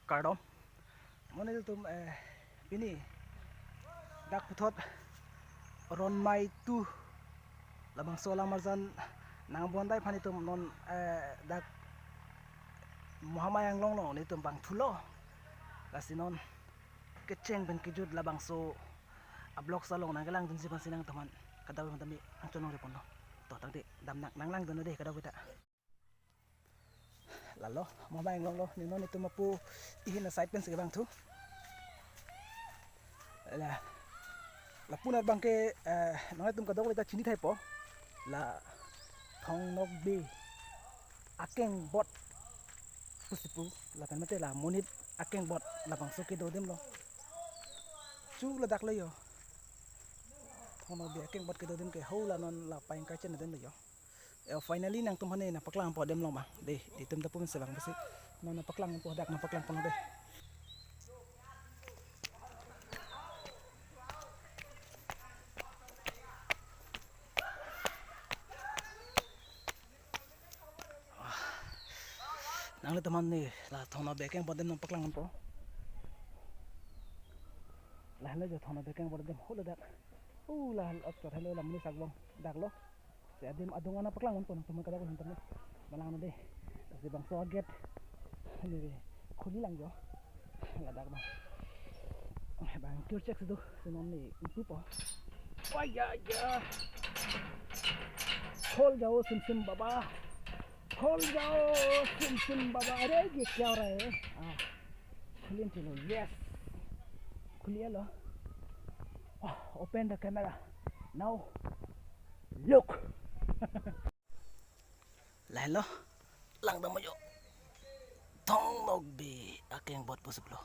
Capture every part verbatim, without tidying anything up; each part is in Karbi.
Kardom. Mo nelitum, eh, pini dak puthot Ronmai two labangso alam arjan nangbondai aphan itum non, eh, dak Mohamai Anglong along nelitum vangthulo. Lasi non kecheng pen kejut labangso a-vlogs along nangkelangdunji aphansi nangtumphan kadokave aphan tame nangchonong reponlo. To tangte damnang nanglangdunnon dei kadokave ta. Lalo, Mohamai Anglong lo, neli non itum apo ihin a-side pensi kevangthu. La, lapu nat abangke, eh, non itum kadokave ta chinithaipo. La Thong Nokbe Akengbot pusi pu, lapen mate la monit akengbot labangso kedo adim lo. Chu ladak lo jo. Thong Nokbe Akengbot kedo adim ke ho la non la pa ingkoi chen adim lo jo. Eh, finally nangtumphan nangpaklangpo adim along abang. Dei, itum ta pumen sevang besi. Non nangpaklangpo, dak nangpaklangpo dei. Nanglitumphan neli la Thong Nokbe Akengbot adim nangpaklangpo. Lahelo jo Thong Nokbe Akengbot adim ho ladak. Uh, la, la, chot helo la monit sakbong dak lo. Si adim adung an nangpaklangpo nangtumphan kadokave aphan tame. Malangnon dei. Si bangso a-gate. Neli khuli lang jo. Ladak abang. Bang kir chek si do. Si non neli ingpupo. Wah, ya, ya. Khol jao sim sim baba. Khol jao sim sim baba. Are ye kya ho raha hai? Ah. Khuli thilo. Yes. Khuli lo. Oh, open the camera. Now look. Lahelo, langdam jo. Thong Nokbe Akengbot pusi pulo.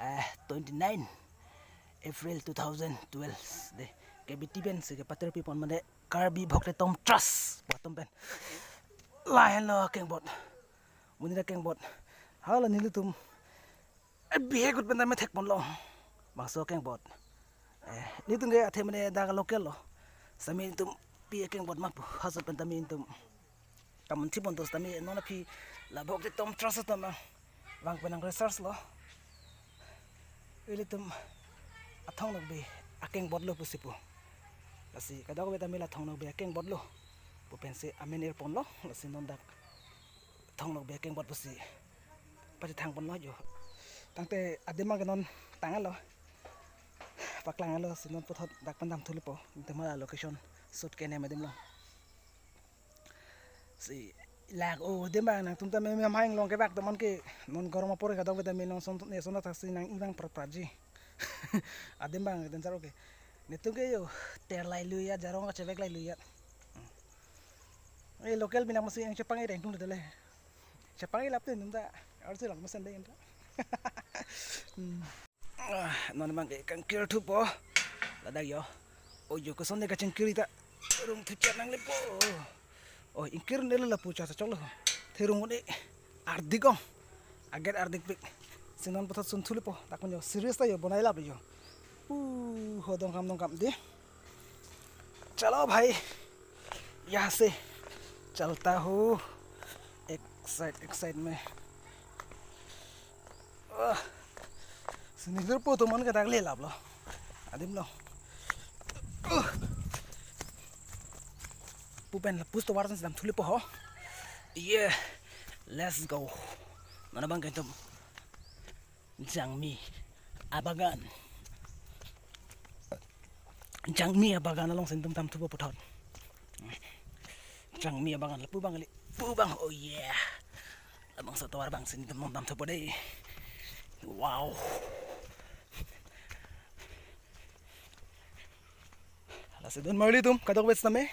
Eh, twenty-nine April two thousand twelve dei. K B T V pensi kepatir pipon mane Karbi Bhokte Tom Trust pu atum pen. Lahelo akengbot. Monit akengbot. Hala nelitum eh, bihek ahut pen tame thekponlo. Bangso akengbot. Eh, nelitum ke athe mane dak local lo. Sitame itum pi akengbot ma pu. Halaso pen tame itum kamunthipon to sitame non aphi la Bhokte Tom Trust atum abang vang pen nang-research lo. Ilitum a Thong Nokbe Akengbot lo pusi pu. Lasi kadokave tame la Thong Nokbe Akengbot lo pu pensi amen irponlo. Lasi non dak Thong Nokbe Akengbot pusi pachethangponlo jo. Tangte adim abang ke non tanglo. Paklanglo si non puthot dak pen damthulo po. Itum hala location shoot kenem adim lo. Si lak o adim abang nangtum tame Mohamai Anglong kevak atum an ke non gorom apor kadokave tame non son ne son thaksi nang-i abang prapratji. Adim abang danger okay. Netum ke jo terlai lui ya jarong kachevek lai lui ya. Eh, local binak masi yang chepang ireng tung dele. Chepang ilap tin ta. Arsi lang mesen dei enta. Hmm. Ah, non abang ke kangkir thupo. Ladak jo. Oh, jo koson ne kachingkir ta. Rung thuchat nanglepo. Oh, ingkir nele lapu cha choklo. Therung ne ardik ong. A-gate ardikpik. Si non puthot sunthulepo. Dak pen jo serious ta jo bonai lap jo. Uh, ho dongkam dongkam dei. Chalo bhai, yahan se chalta hu. Excite, excite mein. Ah. Sini dur po to man ka dak le lap lo. Adim lo. Uh. Pu pen la pus tovar si damthulepo ho. Yeah. Let's go. Non abang ke itum Jangmi abagan. Jangmi abagan alongsi itum damthupo puthot. Jangmi abagan lapu abang kali. Pu abang, oh yeah. Labangso tovar abangsi itum damthupo dei. Wow. Lasi donmarli atum kadokave sitame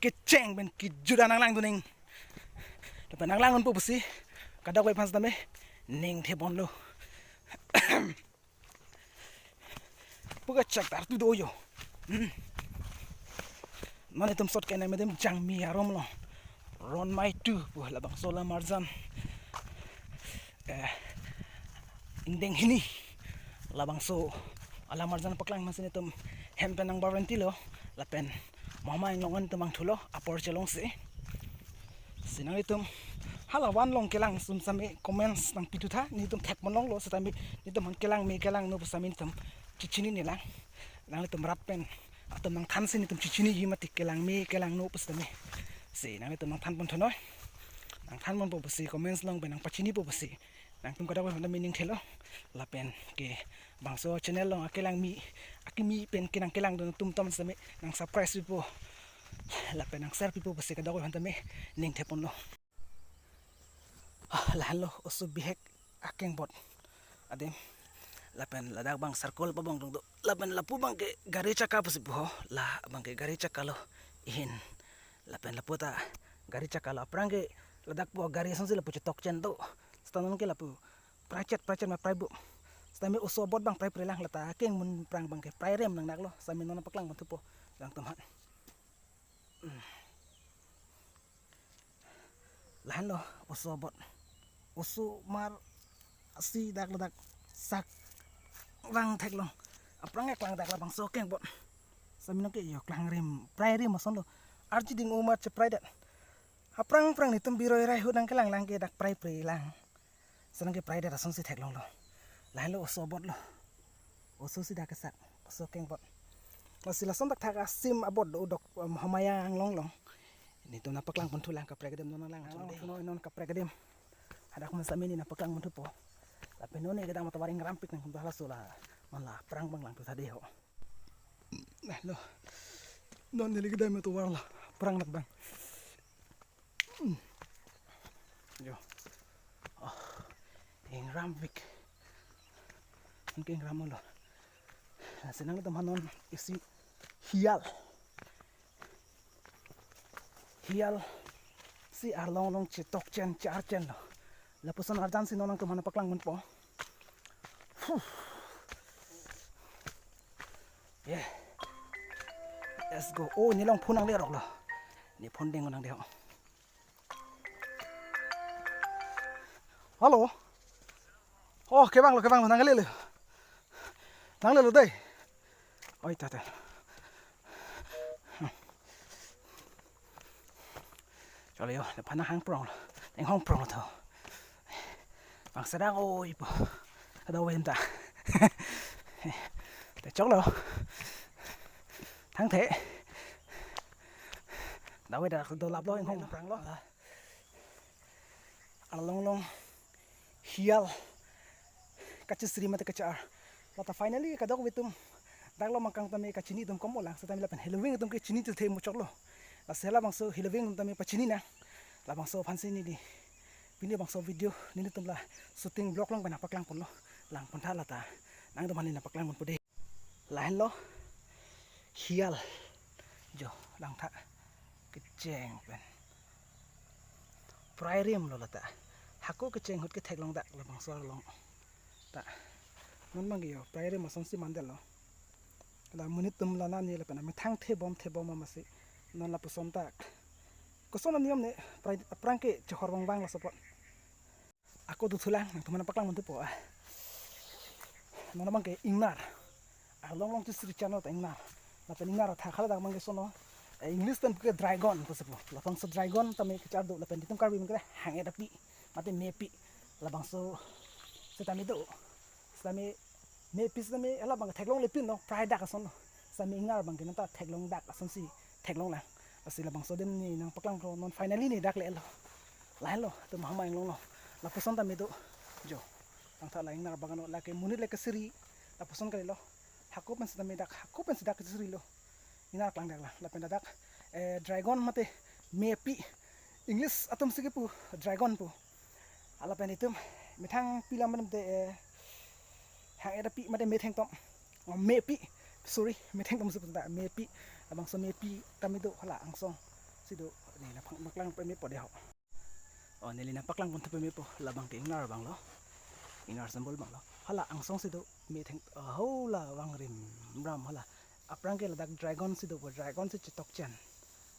kecheng pen kejut an nanglangdun nang. Lapen nanglangdunpo pusi kadokave aphan sitame ning theponlo. Pu kachak tar tu do jo. Hmm. Non itum shoot kenem adim Jangmi arum lo. Ronmai two pu labangso alam arjan. Eh, ingdeng hini labangso alam arjan paklang masi netum hem pen nang barenti lo lapen Mohamai Anglong an itum vangthulo apor chelongsi. Si nanglitum hala van along kelang sum sami comments nangpithu tha, netum thekpon longlo setame netum aphan kelang me kelang no pu sami netum chechinine lang. Nanglitum rat pen atum nangthansi netum chechiniji mati kelang me kelang no pu setame. Si nanglitum nangthanpon thunoi. Nangthanponpo pusi comments along pen nangpachinipo pusi nangtum kadokave aphan tame ning thelo. Lapen ke bangso channel along akelang me, akimi pen kenangkelangdun atum tom setame nang subscribe pipo. Lapen nang share pipo pusi kadokave aphan tame ning theponlo. Ah, lahenlo oso bihek akengbot adim. Lapen ladak abang circle pabongdung do. Lapen lapu abang ke gari chakka pusi pu ho. La abang ke gari chakka lo ihin. Lapen lapu ta gari chakka lo, aphrang ke ladak pu gari asonsi lapu chetok chen do. Seta non ke lapu prichet prichet ma prai bu. Setame oso abot abang prai prai lang, lata kengmun aphrang abang ke prai rem nangdaklo. Setame non paklangpon thupo nangtum aphan. Lahenlo oso abot. Oso mar asi dak ladak sak rang theklong. Aphrang eklang dak labangso akengbot. Setame non ke yo klang rem, prai rem asonlo. Arji ding umar cheprai det. Aphrang aphrang netum biroi rai ahut nangkelang lang ke dak prai prai lang. Senang ke prai det asonsi theklonglo. Lahenlo oso abot lo. Oso si dak kesak, oso akengbot. Lasi lason dak thak asim abot do dok, um, Hamaya Anglong along. Netum nangpaklangpon thu lang kaprek adim non lang. Anglong thu non kaprek adim. Hadak mun sami ne nangpaklangpon thupo. Lapen non ne kedam atovar ingrampik nangtum ta halaso la. Non la aphrang abang langthu tha dei ho. Lahenlo. Non neli kedam atovar la aphrang nat abang. Hmm. Yo. Oh. Ingrampik. Anke ingram lo. Lasi nangtum aphan non isi hial. Hial si arlong along chetok chen char chen lo. Lapuson arjan si non nangtum aphan paklangponpo. Huh. Yeah. Let's go. Oh, ne along phone nangle roklo. Ne phone deng nangde ho. Hello. Oh, kevanglo, kevanglo, nanglelo. Nanglelo dei. Oi, ta, ta. Cholo yo, le pana hang pronglo. Deng hong pronglo tho. Bang sedang oi po. Ada wem ta. Te choklo. Thangthe. Dawai dak dolaplo, inghong pranglo. Arlong along hial kachesri mate kacha-ar. Lata finally kadokave atum dak along mangkang tame kachini atum kom olang, setame lapen heloving atum ke chinithe muchotlo. Lasi halabangso heloving atum tame pachini nang. Labangso aphansi neli pini bangso video nelitum la shooting vlog along pen nangpaklangponlo. Langpon tha lata nangtum aphan neli nangpaklangponpo dei. Lahenlo hial. Jo, langtha kecheng pen. Prai rim lo lata. Hako kecheng ahut ketheklong dak labangso arlong. Ta. Non abang ke yo, prai rim asonsi mandetlo. La monit atum la nani lapen amethang thebom thebom amatsi. Non lapuson ta. Koson aniyom ne, prai aphrang ke chehor vangvang laso apot. Ako dothulang, nangtum aphan paklangpon thupo. Ah. Non abang ke ingnar. Arlong along chesri chan lo ta ingnar. Lapen ingnar athak hala dak abang ke sono. Eh, English pen ke dragon pusi pu. Labangso dragon tame kechar do lapen itum Karbi pen ke hang-et api. Mate mepi. Labangso setame do. Setame mepi setame hala abang theklongle pinlo, prai dak ason lo. Setame ingnar abang ke nonta theklong dak asonsi theklong lang. Lasi labangso adim neli nangpaklanglo, non finally neli dak lelo. Lahenlo, itum Hamaya Anglong lo. Lapuson tame do. Jo. Langtha la ingnar abang ano, lake monit lake sri. Lapuson kalilo. Hako pen setame dak, hako pen sedak srilo. Ingnar klang dak lang. Lapen dak, eh, dragon mate mepi. English atumsi kepu dragon pu. Lapen itum methang pi alam atum te, eh, hang-et api mate methengtom. Oh, mepi. Sorry, methengtom si punta mepi. Labangso mepi tame do hala angsong si do. Neli nangpaklang peme po dei ho. Oh, neli nangpaklangpon thu peme po, labang ke ingnar abang lo. Ingnar symbol abang lo. Hala angsong si do metheng, oh, hala vangrim ram hala. Aphrang ke ladak dragon si do, dragon si chetok chen.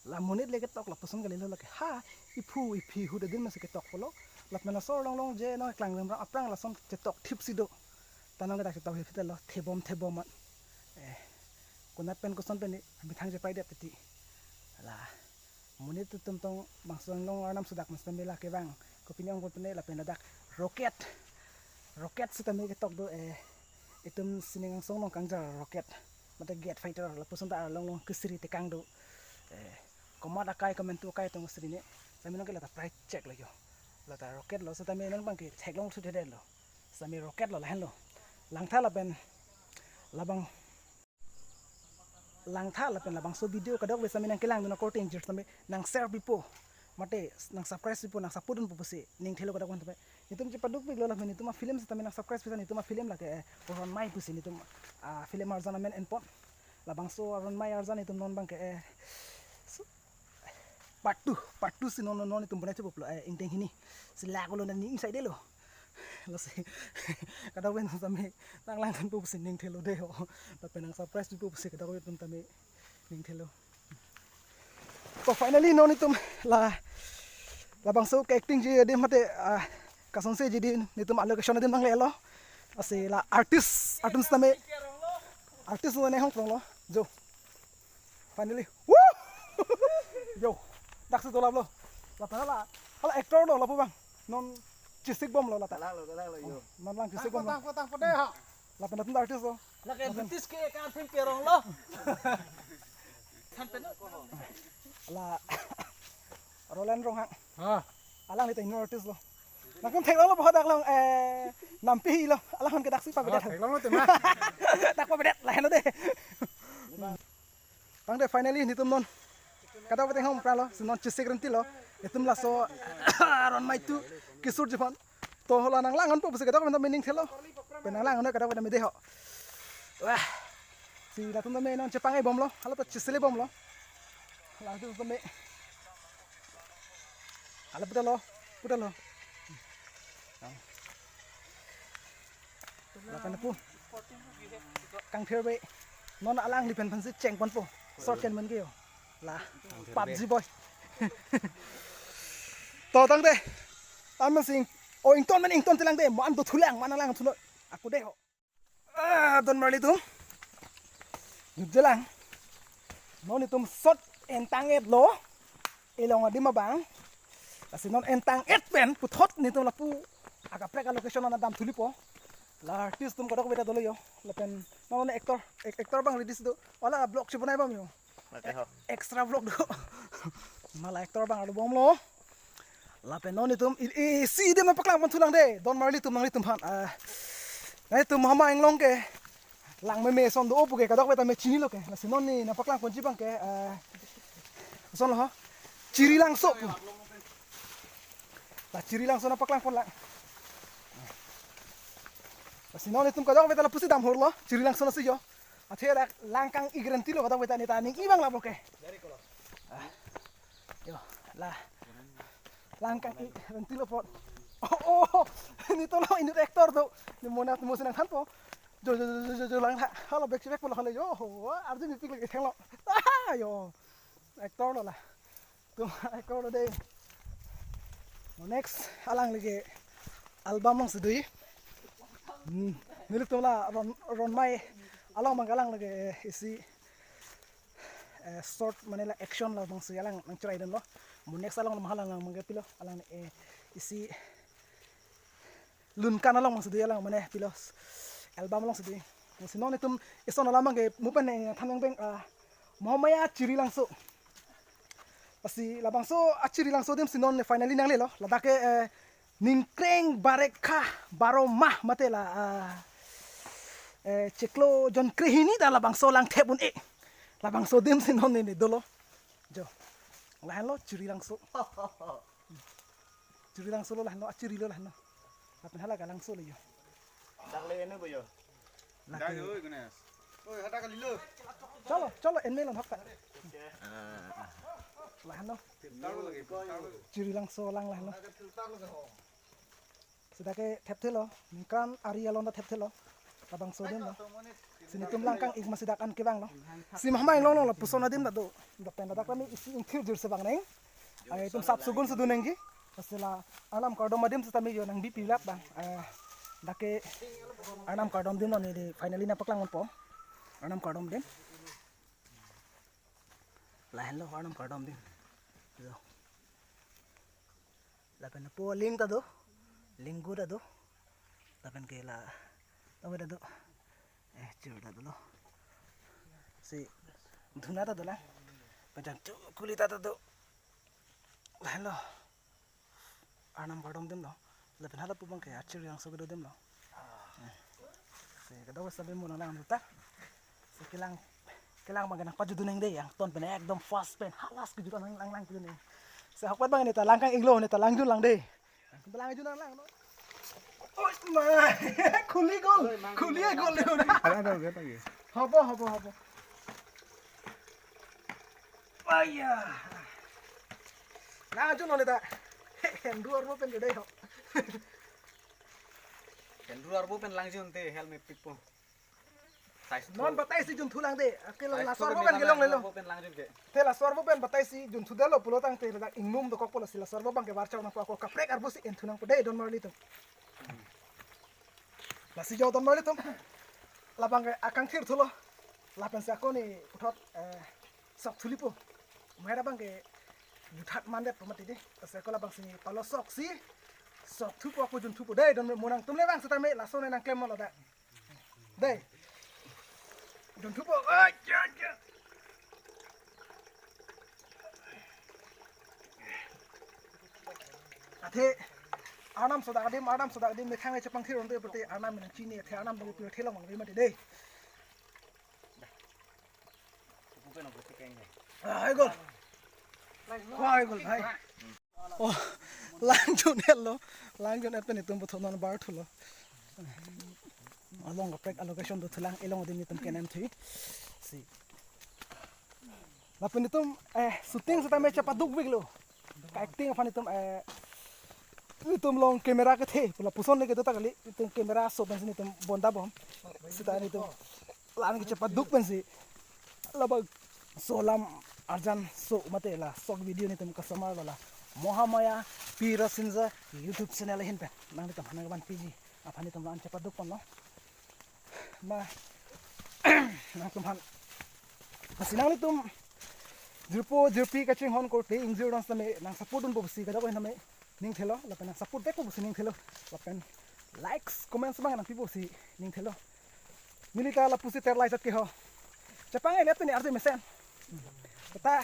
La monit le ketok lapuson kalilo lake. Ha, iphu iphi ahut adin amatsi ketok pulo. Lapen laso arlong along je no klang rim ram aphrang lason chetok thip si do. Ta non ke dak chetok thip si lo, thebom thebom amat. Eh, konat pen koson pen ni, amethang cheprai det titi. La. Monit atum tong bangso anglong arnam sudak mas tame lake bang. Kopine ong kopine lapen ladak rocket. Rocket sitame ketok do, eh, itum sining angsong along kangjar rocket. Mate jet fighter lapuson ta arlong long kesri tekang do. Eh, komat akai komantu akai tong sri ne. Sitame nangke lata price check lo yo. Lata rocket lo sitame nang bangke theklong sudede lo. Sitame rocket lo lahenlo. Langtha lapen labang langtha lapen labangso video kadokave sitame nangkelang dun akorte injir sitame nang share pipo. Mate nang subscribe pipo, nang support dunpo pusi ning thelo kadokave tame. Netum chepaduk pik lo lapen netum a-film sitame nang subscribe pisa netum a-film lake, eh, Ronmai pusi netum a-film arjan amen enpon. Labangso Ronmai arjan netum non bangke, eh, so, part two, part two si non non netum bonai chepo lo, eh, ingdeng hini. Si lak lo nani inside lo. Lasi kadokave tame nang lang dunpo pusi ning thelo de ho. Lapen nang subscribe pipo pusi kadokave tame ning thelo. So finally non netum la labangso ke-acting ji adim mate, ah, kasonse ji adim netum a-location adim nanglelo. Lasi la artist, artist tame artist tame hong prong lo. Jo. Finally. Woo! Yo. Daksi tolap lo. Lata hala, hala actor lo lapu bang. Non chisik bom lo lata. Lang lo, lang lo yo. Non lang chisik bom lo. Tangpo, tangpo, tangpo dei ha. Lapen latum artist lo. Lake British ke kan thim perong lo. La Roland Ronghang. Ah. Alangli ta inut artist lo. Nangkam theklong lo bohot dak long, eh, nampi lo. Alang ke daksi pabedet. Ah, theklong lo tema. Dak pabedet lahenlo de. Tangte finally netum non kadokave tenghong pralo, si non chisik renti lo. Itum laso Ronmai two kesur jephan. To hala nang lang dunpo pusi kadokave tame ning thelo. Pen nang lang dunpo kadokave tame de ho. Wah. Si latum tame non chepang-e bom lo, hala to chisile bom lo. Latum tame. Hala puta lo, puta lo. Lapen pu. Kangthir be. Non alangli pen pensi cheng ponpo. Short ken men ke yo. La. PUBG boy. To tangte. Amen sing. O ington men ington telang de. Man do thulang, man lang thulo. Ako de ho. Ah, don marli tum. Yut jelang. Non netum shot entang-et lo. Elong adim abang. Lasi non entang-et pen puthot netum lapu akaprek a-location ana dam thulipo. La artist atum kadokave ta dolo yo. Lapen non actor, ac-, actor abang ready si do. Wala vlog si bonai bom yo. Mate ho. Extra vlog do. Mala actor abang arlo bom lo. Lapen non netum i, i, isi adim nangpaklang pon thulang de. Don marli tum nanglitum aphan. Ah. Nangtum Mahama Inglong ke lang meme ason do-o pu ke kadokave tame chinilo ke. Lasi non ne nangpaklang ponji abang ke, eh, ason lo ho. Chirilangso pu. La Chirilangso nangpaklang pon lang. Lasi non netum kadokave ta lapusi dam hor lo. Chirilangso lasi yo. Athe la lang kang-ik renti lo kadokave ta ne ta ning-i abang lapu ke. Ah. Yo, la. Lang kang-ik renti lo apot. Oh, oh, oh. Ne to lo inut actor to. Ne mo na mo si nangthanpo. Jo, jo, jo, jo, jo, jo, lang ha. Hala back si back po lo hala yo. Ho, arju mepik lagi thenglo. Ah, yo. Actor lo la. Tum actor lo de. Next alangli ke album alongsi do-i. Hmm. Nelitum la Ron, Ronmai along abang alangli ke isi, eh, short mane la action labangsi alang nangcheraidun lo. Mo next along ma hala lang abang ke pilo. Alang, eh, isi Lunkan along abangsi do-i alang mane pilo album alongsi do-i. Lasi non netum ison alam abang ke mo pen ne than beng beng, ah, Mahamaya Chirilangso. Lasi labangso a-Chirilangso adim si non ne finally nanglelo. Ladak ke, eh, ningkreng barekha baro mah mate la, ah, eh, chiklo jon krehini ta labangso lang thep un-e. Labangso adim si non ne ne dolo. Jo. Lahenlo Chirilangso. Chirilangso lo lahenlo, a-Chiri lo lahenlo. Lapen hala ke Langso lo yo. Dak le ene bo yo. Lake. Dak yo, Ganesh. Oi, hada kali lo. Cholo, cholo, en me lon hokta. Lahenlo. Filter lo lagi, filter lo. Chirilangso lang lahenlo. Hada ke filter lo ke ho. Sita ke thepthelo, ningkan ari along ta thepthelo. Labangso adim lo. Si netum lang kang-ik masi dak an kevang lo. Si Mahamaya Inglong lo lapuson adim ta do. Dak pen dak kami isi ingthir jir si vang neng. Ai, itum sap sugun si dun nangji. Lasi la arnam kardom adim sitame yo nangbi pilap bang. Eh, dak ke arnam kardom adim lo ne de finally nangpaklang ponpo. Arnam kardom adim. Lahenlo arnam kardom adim. Lapen po ling ta do, linggu ta do, lapen ke la, tong ta do, eh, chir ta dolo. Si, dhuna ta dolang, pajang chu kuli ta ta do. Lahenlo, Arnam kardom adim lo, lapen hala pu abang ke achir yang so kedo adim lo. Si, kadokave sabi mo nang lang ta. Si, kelang, kelang abang ke nangpajut dun nang dei, angton pen ekdom fast pen, halas kejut nang lang lang kejut nang. Si, ahokpet abang ne ta lang kang inglo, ne ta lang jun lang dei. Lang jun lang lang no. Oi, ma, khuli gol, khuli gol le. Ada, ada, ada lagi. Hobo, hobo, hobo. Aya. Lang jun lo ne ta. Hendru arvo pen dei ho. Hendru arvo pen lang jun te helmet pipo. Size Non two. Batai si junthu lang dei. Ke la Size laso two arvo pen pen ke long lelo. Arvo pen lang jun ke. Te laso arvo pen batai si junthu detlo pulo tangte ladak ingnum dokok pulo si laso arvo abang ke varchau nangpo, ako kaprek arvo si enthu nangpo dei don marli atum. Lasi jo don marli atum. Labang ke akangthir thulo. Lapen si ako ne puthot, eh, sok thulipo. Mera abang ke juthat mandet po mati dei. Lasi ako labang si palo sok si sok thupo, ako junthu po dei don mo nangtum le bang setame laso ne nangklem lo da. Dei. Junthu po. Ai, ja, ja. Athe Arnam sodak adim, Arnam sodak adim, methang le chepangthir on dei pute Arnam nangchini, athe Arnam dei pute long mang dei mati dei. Ah, hai gol. Hai gol, hai. Oh, lang jun-et lo, lang jun-et pen itum puthot non bar thulo. Along kaprek a location do thulang, ilong adim itum kenem thui. Si. Lapen itum, eh, shooting setame chepaduk vek lo. Ka acting aphan itum, eh, itum along camera kethe, pula puson le kedo ta kali, itum camera so pensi itum bonda bom. Seta itum lang kechepaduk pensi labang so alam arjan so mate la sok video nitum kasamar wala Mohamaya Pi Rasinja YouTube channel ahin pen nanglitum aphan nangvan piji aphan itum lang chepaduk ponlo. Ma nangtum aphan, lasi nanglitum jirpo jirpi kachinghon korte ingjir dong setame nang support dunpo pusi kadokave setame ning thelo, lapen nang support vekpo pusi ning thelo, lapen likes, comments abang nangpipo pusi ning thelo. Neli ta lapusi terlai chat ke ho. Chepang-e le pen arje mesen. Ta.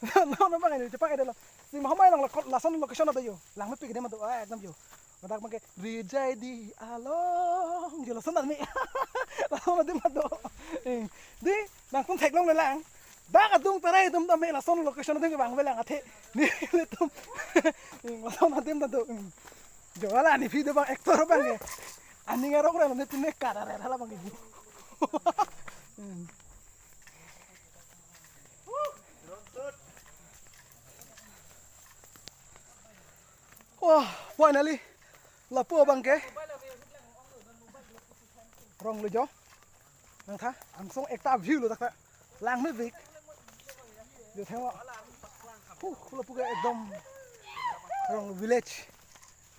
No, no, bang, chepang-e detlo. Si Mohamaya along la, lason location ada jo. Lang mepik de ma do, ah, ekdom jo. Ladak abang ke rijai di along jo lason admi. Lason admi ma do. Eh, dei, nangtum theklong le lang. Dak adung perai atum tame lason location adim ke bang avelang athe. Nelitum. Lason adim ta do. Jo la ne video abang actor abang ke. Aning arong relo ne tine kara rela abang ke. Wah, finally. Lapu abang ke. Rong le jo. Nangtha, angsong ekta view lo dak ta. Lang mepik. Jo thenglo. Huh, lapu ke ekdom Rong village.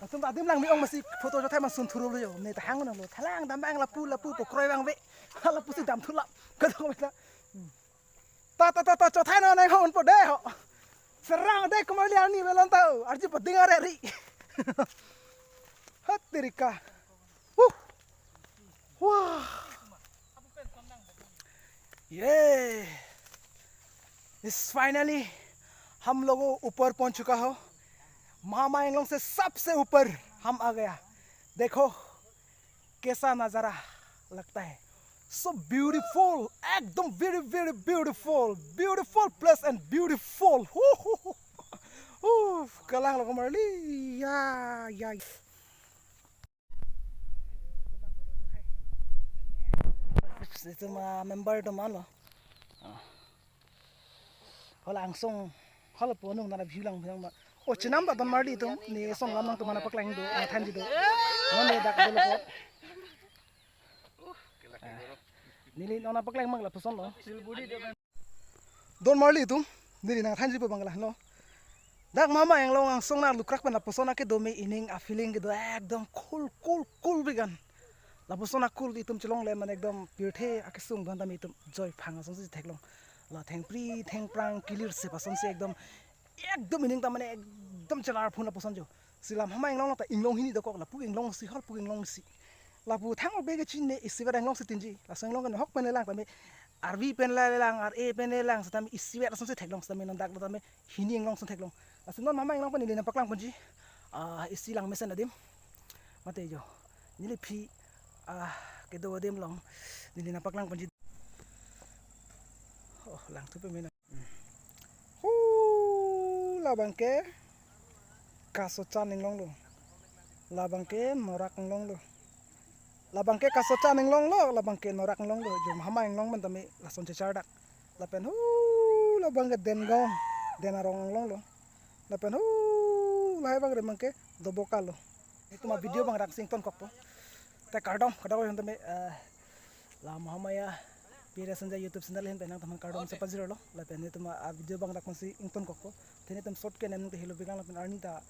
Atum adim lang me-ong masi photo jo thai man sun thuru lo jo. Ne ta hang lo. Thalang dam bang lapu lapu pokroi bang ve. Lapu si dam thulap. Kadokave ta. Ta ta ta ta chothai no nang hon po dei ho. Serang dei kumar liar ni velon tau. Arji pading are ri. Hat terika. Huh. Wah. ये इस फाइनली हम लोगों ऊपर पहुंच चुका हो। महामाया एंगलोंग से सबसे ऊपर हम आ गया। देखो कैसा नजारा लगता है। So beautiful, एकदम very very beautiful, beautiful place and beautiful. Huh, huh, huh. Huh, kalang lo kumar li. Ya, ya. Itum, ah, member itum anlo. Ah. Hala angsong, hala ponung nara view lang bilang ma. Oh, chenam ta don marli itum, ne song lam nangtum aphan nangpaklang do, ah, thanji do. Non ne dak dolo po. Ah. Neli non nangpaklang mang lapuson lo. Don marli itum, neli nangthanji po bang la, no. Dak Mahamaya Anglong angsong nanglukrek pen lapuson akedo me ining a feeling kedo ekdom cool, cool, cool vegan. Lapuson a cool itum chelongle mane ekdom pirthe akesung do-an tame itum joy phang asonsi theklong. La thengpri thengphrang kilir se pason si ekdom, ekdom ining ta mane ekdom chelar phun lapuson jo. Si Lamhama inglong ta inglong hini dokok, lapu inglong isi hol pu inglong isi. Lapu thang be kechinine isivet inglong si tinji. Laso inglong ke nohok pen lelang tame, arvi pen lelang, ar-e pen lelang, setame isivet lason si theklong, setame non dak tame hini inglong si theklong. Laso non Mama inglong pen neli nangpaklang ponji. Ah, isi lang mesen adim. Mate jo. Neli phi, ah, kedo adim along neli nangpaklang ponji. Oh, langthu pame. Hu, labang ke Kasochan inglong lo. Labang ke Norak inglong lo. Labang ke Kasochan inglong lo, labang ke Norak inglong lo. Jo Mama inglong pen tame lason chechar dak. Lapen hu, labang ke Dengong, Den Arong inglong lo. Lapen hu, lahai abang ke Doboka lo. Itum a-video abang dak si ingtonkokpo. Te kardom, kardom tame, eh, la Mahamaya Pire Senja YouTube channel ahin pen nangtum aphan kardom si pajirlo. Lapen itum a-video abang dak si ingtonkokpo. Te netum short ke nem te helo bilang lapen arni ta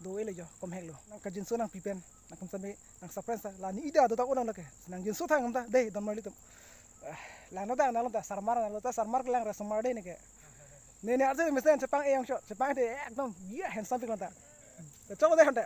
do-e le jo, komhek lo. Nangkajinso nangpi pen, nangkam sami, nang surprise ta, la ne ida do ta unang lake. Nangjinso thang ta, dei, don marli tum. Eh, lang no ta, lang no ta, sarmar, lang no ta, sarmar kelang re sarmar dei neke. Ne ne arje mesen chepang-e yong shot, chepang-e de ekdom, ya handsome pik ta. Chok dei hante.